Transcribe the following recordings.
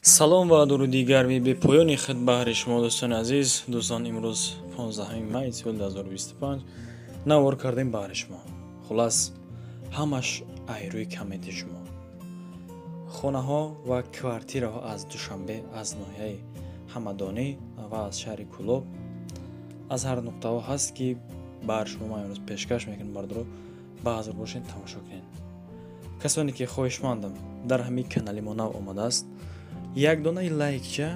Салом ва дуруди гарми бепоёни худ баҳри шумо, дӯстони азиз. Дӯстон, имрӯз 15 май соли 2025 навор кардем баҳри шумо. Хулас, ҳамаш айрӯи комменти шумо. Хонаҳо ва квартираҳо аз Душанбе, аз ноҳияи Ҳамадонӣ ва аз шаҳри Кӯлоб, аз ҳар нуқтаҳо ҳаст, ки баҳри шумо ман имрӯз пешкаш мекунам. Бардоро, баъзур бошед, тамошо кунед. Касоне ки хоҳишмандам, дар ҳамин канали мо нав омадааст, як донаи лайкча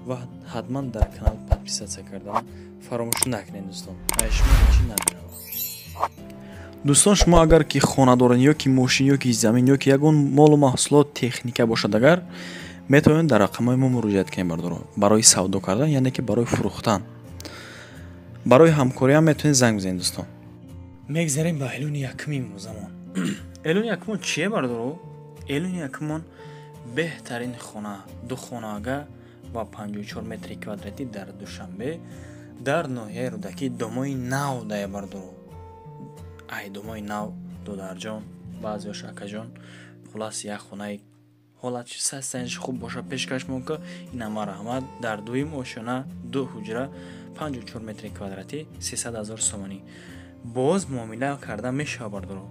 ва ҳатман дар канал подписаться кардан фаромӯш накунед, дӯстон. Ай шумо ҳечи намеравад. Дӯстон, шумо агар ки хона доред, ё ки мошин, ё ки замин, ё ки ягон молу маҳсулот, техника бошад, агар метавонед дар рақамҳои мо муроҷиат кунед, бардоро, барои савдо кардан, яъне ки барои фурӯхтан, барои ҳамкориам метавонед занг бизанед, дӯстон. Мегзарем ба эълони якуми имрӯзамон. Эълони якумон чие, бардоро? Эълони якумон беҳтарин хона, ду хонага ва 54 метри квадратӣ дар Душанбе, дар ноҳияи Рӯдакӣ, домои нав дая, бардоро. Ай домои нав, додарҷон, баъзеош акаҷон. Хулас, як хонаи ҳолат састаниш хуб боша, пешкаш ка инама раҳмат. Дар дуюм ошёна, ду ҳуҷра, 54 метри квадратӣ, 300 ҳазор сомонӣ. Боз муомила карда мешавад, бардоро,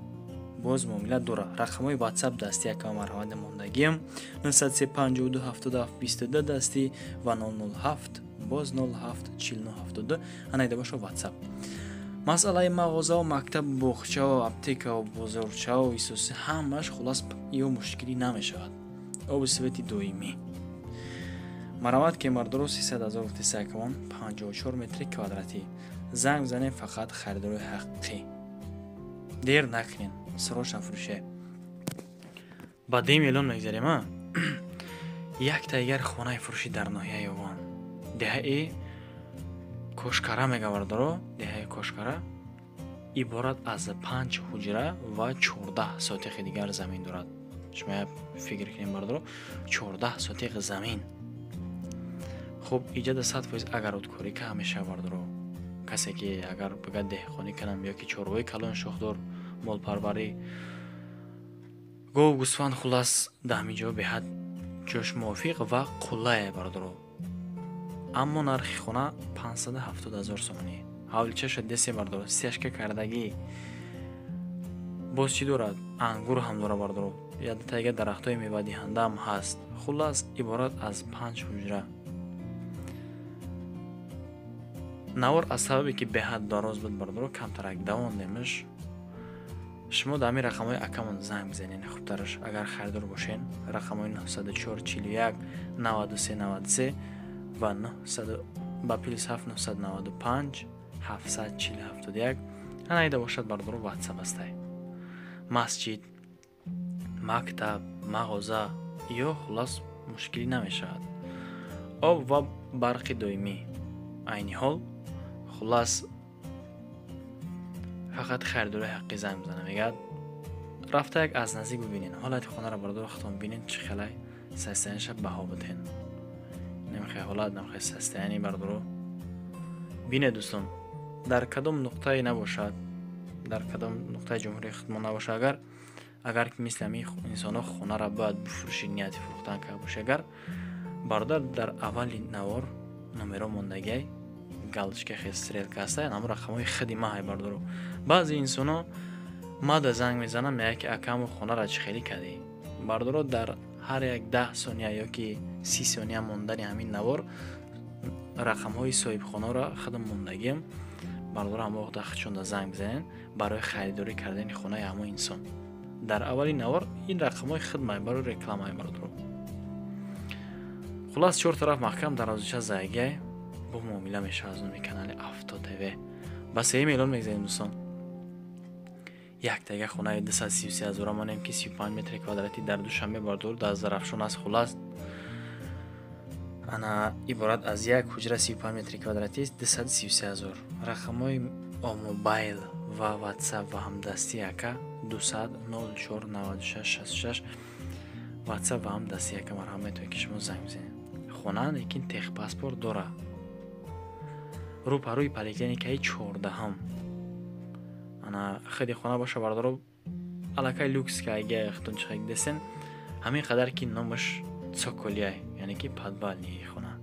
боз муомила дора. Рақамҳои WhatsApp дасти якама марҳамат мондагиам: 903 52 77 22 дастӣ ва 007, боз 07 49 72, анаида боша WhatsApp. Масъалаи мағозао, мактаб, боғчао, аптекао, бозорчао, исоси ҳамаш, хулас, ё мушкилӣ намешавад. Обу свети доимӣ. Марҳамат ки, мардоро, 300 ҳазор гуфти, 54 метри квадратӣ. Занг бизанем фақат харидорои ҳақиқӣ, дер накунед, срочно фурӯше. Ба дуюм эълон мегзарем. А якта дигар хонаи фурӯшӣ дар ноҳияи Ёвон, деҳаи Кошкара мега, бардоро. Деҳаи Кошкара иборат аз панҷ ҳуҷра ва 14 сотихи дигар замин дорад. Шумо фикр кунем, бардоро, 14 сотих замин. Хуб, иҷада 100% огородкорӣ ка мешава, бардоро. Касе ки агар бигӯяд деҳқонӣ кунам ё ки чорвои калон, шохдор, молпарварӣ, гову гӯсфанд, хулас, дар ҳамин ҷо беҳад ҷош мувофиқ ва қуллае, бардоро. Аммо нархи хона 570 ҳазор сомонӣ. Ҳавличаша десе, бардоро, стяжка кардагӣ. Боз чӣ дорад? Ангур ҳам дора, бардоро, тайга дарахтҳои мевадиҳандаам ҳаст. Хулас, иборат аз панҷ ҳуҷра. Навор аз сабабе ки беҳад дароз буд, бардоро, камтарак давондемш. Шумо дар ҳамин рақамҳои акамон занг бизанед хубтараш, агар харидор бошед. Рақамҳои 904 41 93 93 ва 900 ба плюс 7 995 740 71, анаида бошад, бардоро, WhatsApp астай. Масҷид, мактаб, мағоза ё хулас мушкилӣ намешавад. Об ва барқи доимӣ. Айни ҳол, хулас, фақат харидорои ҳақиқӣ занг бизана. Мегӯяд, рафта як аз наздик бибинед ҳолати хонаро, бардоро, худтон бинед, чӣ хелай состояниеша, баҳо бутен. Намехоҳи ҳолат, намехоҳи состояние, бардоро, бинед, дӯстон. Дар кадом нуқтае набошад, дар кадом нуқтаи ҷумҳурии худмон набошад, агар ки мисли ҳамин инсонҳо хонаро бояд бифурӯшӣ, нияти фурӯхтан карда бошӣ, агар, бародар, дар аввали навор номеро мондагиай, галочка хел стрелка ҳаста, ҳамон рақамҳои худи маҳай, бардоро. Баъзе инсонҳо мада занг мезананд, мегӯяд, ки акаму хонаро чӣ хелӣ кардӣ? Бардоро, дар ҳар як 10 сония ё ки 30 сония мондани ҳамин навор рақамҳои соҳибхонаро худам мондагиам, бардоро. Ҳамон вақт худшонда занг бизанед барои харидорӣ кардани хонаи ҳамон инсон. Дар аввали навор ин рақамҳои худмай, барои рекламай, бардоро. Хулас, чор тараф маҳкам, дарвозача зайгай, бо муомила мешавад аз номи канали Авто ТВ. Ба сеюм эълон мегзарем, дӯстон. Яктага хонаи 233 ҳазора монем, ки 35 метри квадратӣ дар Душанбе, бардор, дар Зарафшон аст. Хулас, ана иборат аз як ҳуҷра, 35 метри квадратӣ, 233 ҳазор. Рақамҳои мобайл ва WhatsApp ва ҳамдастӣ ака: 200 04 96 66. WhatsApp ва ҳамдастӣ ака, марҳамат, метавонед ки шумо занг бизанед. Хона лекин техпаспорт дора, рӯпарӯи поликлиникаи 14-ҳам. Ана худи хона боша, бардоро, аллакай люкс ка, ага худтон чихел десен, ҳамин қадар ки номаш. цоколияй, яъне ки подвални хона.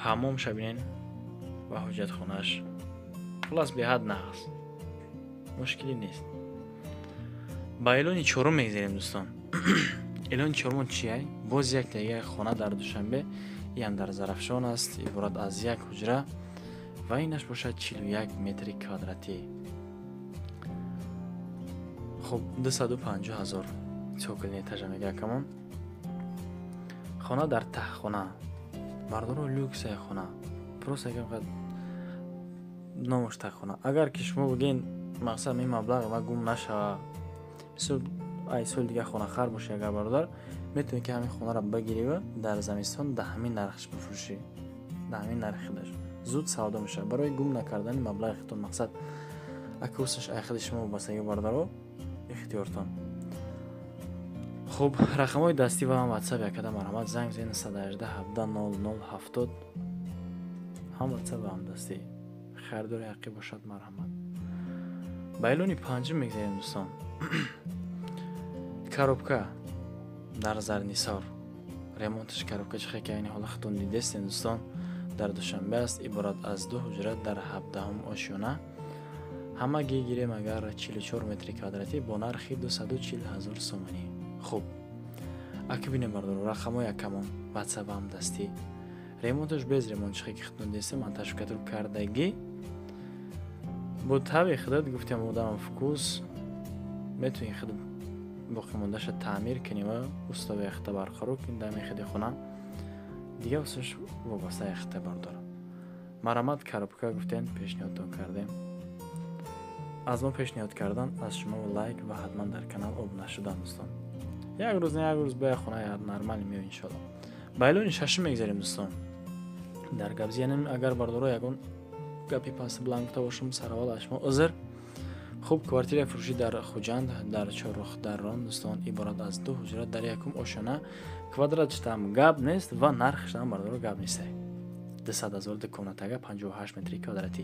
Ҳаммомша бинен ва ҳоҷатхонааш. Хулас беҳад нағз, мушкилӣ нест. Ба эълони чорум мегзарем, дӯстон. Эълони чорумон чияй? Боз як дигар хона дар Душанбе, иам дар Зарафшон аст, иборат аз як ҳуҷра ва инаш бошад 41 метри квадратӣ. Хуб, 250 000 цокольный этажа мега акамон. Хона дар таҳхона, бардоро, люксая хона, просто якам номаш таҳхона. Агар ки шумо бигӯен, мақсад ин маблағ ма гум нашава, мисол ай соли дигар хонахар бошӣ, агар бародар, метавонӣ ки ҳамин хонаро бигирӣ, дар замистон да ҳамин нархш бифурӯшӣ, да ҳамин нархи худаш зуд савдо мешавад. Барои гум накардани маблағи худтон, мақсад акусаш ай худи шумо вобастагӣ, бародаро, ихтиёртон. Хуб, рақамҳои дастӣ ва ватсап якада марҳамат занг занед: 918 17 00 70, ҳам ватсап ва ҳам дастӣ. Харидори ҳақиқӣ бошад, марҳамат. Ба эълони панҷум мегзарем, дӯстон. Коробка дар Зарнисор, ремонташ коробка чихе ки айни ҳола худтон дидестен, дӯстон, дар Душанбе аст, иборат аз ду ҳуҷра дар 17-ум ошёна. Ҳамагӣ гирем агар 44 метри квадратӣ бо нархи 240 000 сомонӣ. Хуб, аки бинем, бардоро, рақамҳои акамон, ватсап ҳам дастӣ. Ремонташ без ремонт чихе ки худтон дидестен, ман штукатур кардагӣ бо таби худат гуфтем, одамам вкус, метавонӣ худат боқимондаша таъмир кунӣ ва устави яхта барқарор кунӣ дами худи хона. Дигар усаш вобаста яхта, бардор. Марҳамат, коробка гуфтен, пешниҳодтон кардем. Аз мо пешниҳод кардан, аз шумо лайк ва ҳатман дар канал обуна шудан, дӯстон. Як рӯз не як рӯз ба як хона нормалӣ меояд, иншоалло. Ба эълони шашум мегзарем, дӯстон. Дар гапзи янем, агар бардоро ягон гапи паст баланд гуфта бошам, сараввал аз шумо узр. Хуб, квартираи фурӯшӣ дар Хуҷанд, дар Чорруҳдаррон, дӯстон, иборат аз ду ҳуҷра дар якум ошёна, квадратшам гап нест ва нархшам, бардоро, гап нест: 200 000, ду комнатага, 58 метри квадратӣ,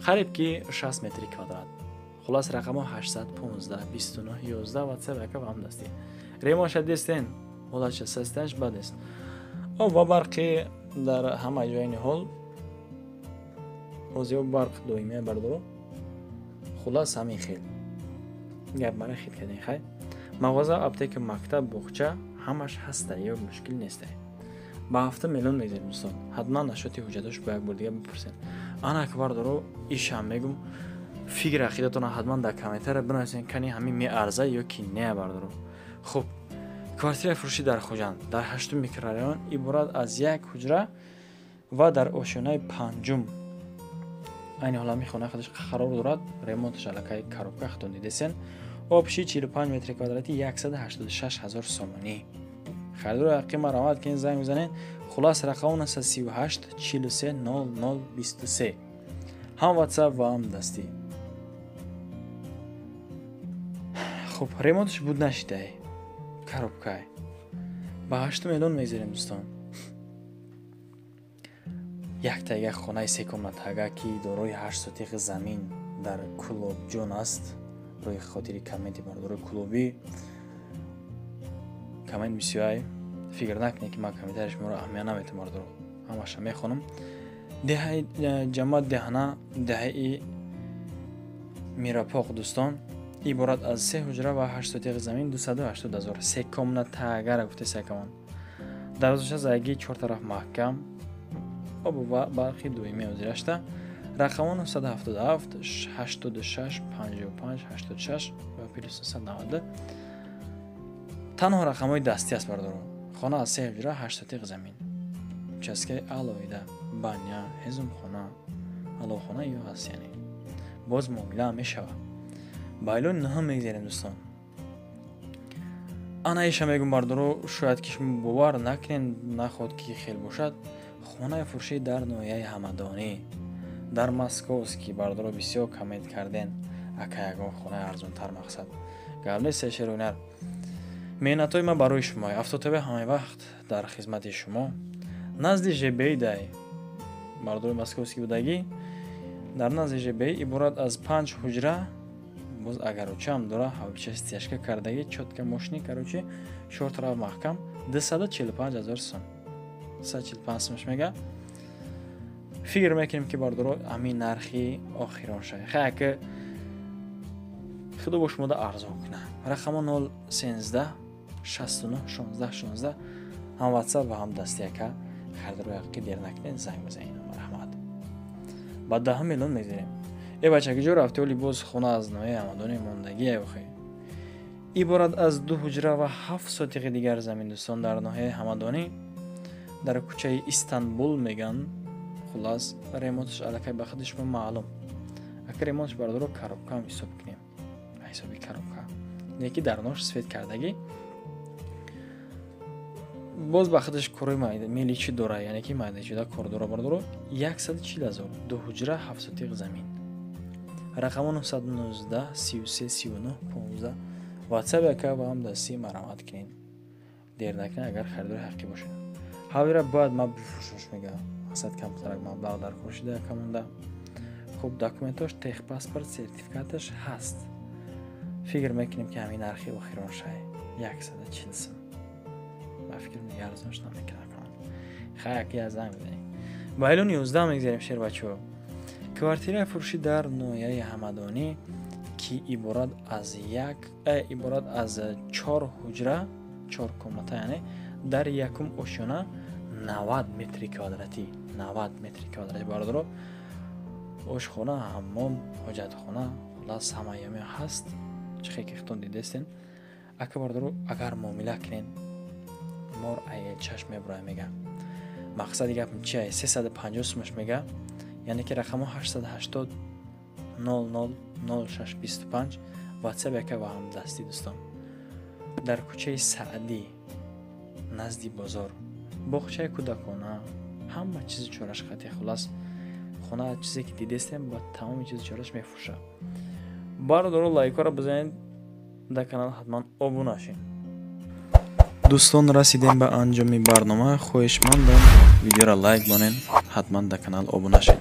қариб ки 60 метри квадрат. Хулас, рақамҳо 815 29 11, ватсап яка ва ҳам дастӣ. Ремонша дестен, ҳолатша састаш бад нест. Об ва барқи дар ҳама ҷои ниҳол ҳозир барқ доимия, бардоро. Хулас, ҳамин хел гап мара хит кардем. Хай, мағоза, аптека, мактаб, боғча ҳамаш ҳаста, ё мушкил неста. Ба 7 миллион мегзарем, дӯстон. Ҳатман нашоти ҳуҷҷатош бо як бор дига бипурсед. Ана ак, бардоро, ишам мегум, фикр ақидатона ҳатман дар комментария бинависен, кани ҳамин меарза ё ки не, бардоро. Хуб, квартираи фурӯшӣ дар Хуҷанд, дар ҳаштум микрорайон, иборат аз як ҳуҷра ва дар ошёнаи панҷум. Айни ҳол ҳамин хона худаш қарор дорад, ремонташ аллакай коробка, худтон дидесен. Общий 45 метри квадратӣ, 186 000 сомонӣ. Харидори ҳақиқӣ марҳамат кунед, занг бизанед. Хулас, рақам 938 43 00 23, ҳам ватсап ва ҳам дастӣ. Хуб, ремонташ буд нашидай, коробкай. Ба ҳаштум эълон мегзарем, дӯстон. Яктага хонаи секомнатага, ки дорои 8 сотиқи замин дар Кӯлобҷон аст. Рӯи хотири комменти бардорои клубӣ, коммент бисёрай, фикр накунед, ки ман комментарии шуморо аҳамият наметам, бардоро, ҳамаша мехонам. Деҳаи ҷамоат Деҳана, деҳаи Мирапоқ, дӯстон, иборат аз се ҳуҷра ва 8 сотиқи замин, 280 000, се комнатагара гуфте секамон. Дарвозаша заги чор тараф маҳкам, обу ва барқи доимӣ ҳозирашта. Рақамҳо 977 86 55 86 ва плюс 990, танҳо рақамҳои дастӣ аст, бардоро. Хона аз се ҳуҷра, 8 сотиқ замин, участкаи алоҳида, баня, ҳезумхона, аловхона ё ҳаст, яъне боз муомила мешавад. Ба эълони нӯҳум мегзарем, дӯстон. Ана иша мегум, бардоро, шояд ки шумо бовар накунед, нахоҳад ки хел бошад. Хонаи фурӯшӣ дар ноҳияи Ҳамадонӣ, дар Московский. Бардоро, бисёр коммент карден, ака, ягон хонаи арзонтар. Мақсад гап нест, шерунар, меҳнатҳои ман барои шумо, Автотб ҳамаи вақт дар хизмати шумо. Назди ЖБИ дай, бардори, Московский будагӣ, дар назди ЖБИ, иборат аз панҷ ҳуҷра Боз агарочаам дора, ҳавча стяжка кардаги, чётко, мошини, короче, чор тараф маҳкам. 245 000 сом, 245 сомш мега. Фикр мекунем, ки, бардоро, ҳамин нархи охирон шай. Хай, ака, худо бо шумода арзон куна. Рақамо 013 69 16 16, ҳам WhatsApp ва ҳам дасти. Ака, харидори ҳақиқӣ, дер накунед, занг бизанед. Марҳамат. Ба 10 миллион мегзарем. Э, бача, киҷо рафти? Оли боз хона аз ноҳияи Ҳамадони мондагие охи. Иборат аз ду ҳуҷра ва 7 сотиқи дигар замин, дӯстон, дар ноҳияи Ҳамадонӣ, дар кӯчаи Истанбул меган. Хуллас, ремонташ аллакай ба худи шумо маълум. Ака, ремонташ, бародаро, коробкаам ҳисоб кунем, ҳисоби коробка неки дарнош свет кардагӣ. Боз ба худаш корои меличи дора, яъне ки майдачида кор дора. Бародаро, 140 000, ду ҳуҷра, 7 сотиқ замин. Рақамо 919 33 39 15, WhatsApp яка ва ҳам дастӣ. Марамат кунед, дер накунед, агар харидори ҳақиқӣ бошед. Ҳавира бояд ма бифурӯшаш, мега, мақсад камтарак маблағ дар кор шида яка монда. Хуб, документош, техпаспорт, сертификаташ ҳаст. Фикр мекунем, ки ҳамин нархи охирон шай, 140 сум. Ба фикрам, дига арзонш намекунам. Хай, аки, аз занг бизанем. Ба эълони 11 мегзарем, шербачо. Квартираи фурӯшӣ дар ноҳияи Ҳамадонӣ, ки иборат аз як иборат аз чор ҳуҷра, чор комната, яъне дар якум ошёна, 90 метри квадратӣ, 90 метри квадратӣ, бародаро. Ошхона, ҳаммом, ҳоҷатхона, хуллас, ҳамаи ҳаст, чӣ хел ки худтон дидестен. Ака, бародаро, агар муомила кунен, мор ай чашм мебурад, мега. Мақсади гапм чи? 350 сумаш мега, яъне ки рақамо 880 00 06 25, WhatsApp яка ва ҳамдастӣ. Дӯстон, дар кӯчаи Саъдӣ, назди бозор, боғчаи кӯдакона, ҳама чизи чораш хати. Хуллас, хона, чизе ки дидестем, ба тамоми чизи чораш мефурӯшад. Бародаро, лайкҳоро бизанед, дар канал ҳатман обуна шед. Дӯстон, расидем ба анҷоми барнома. Хоҳишмандам, видеоро лайк монед, ҳатман дар канал обуна шед.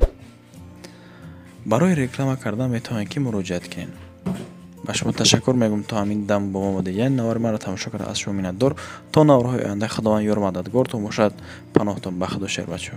Барои реклама кардан метавонед, ки муроҷиат кунед. Ба шумо ташаккур мегӯм, то ҳамин дам бо мо будед, яъне навори маро тамошо карда, аз шумо миннатдор. То наворҳои оянда, Худованд ёр мададгортон бошад. Паноҳтон ба Худо, шербачо.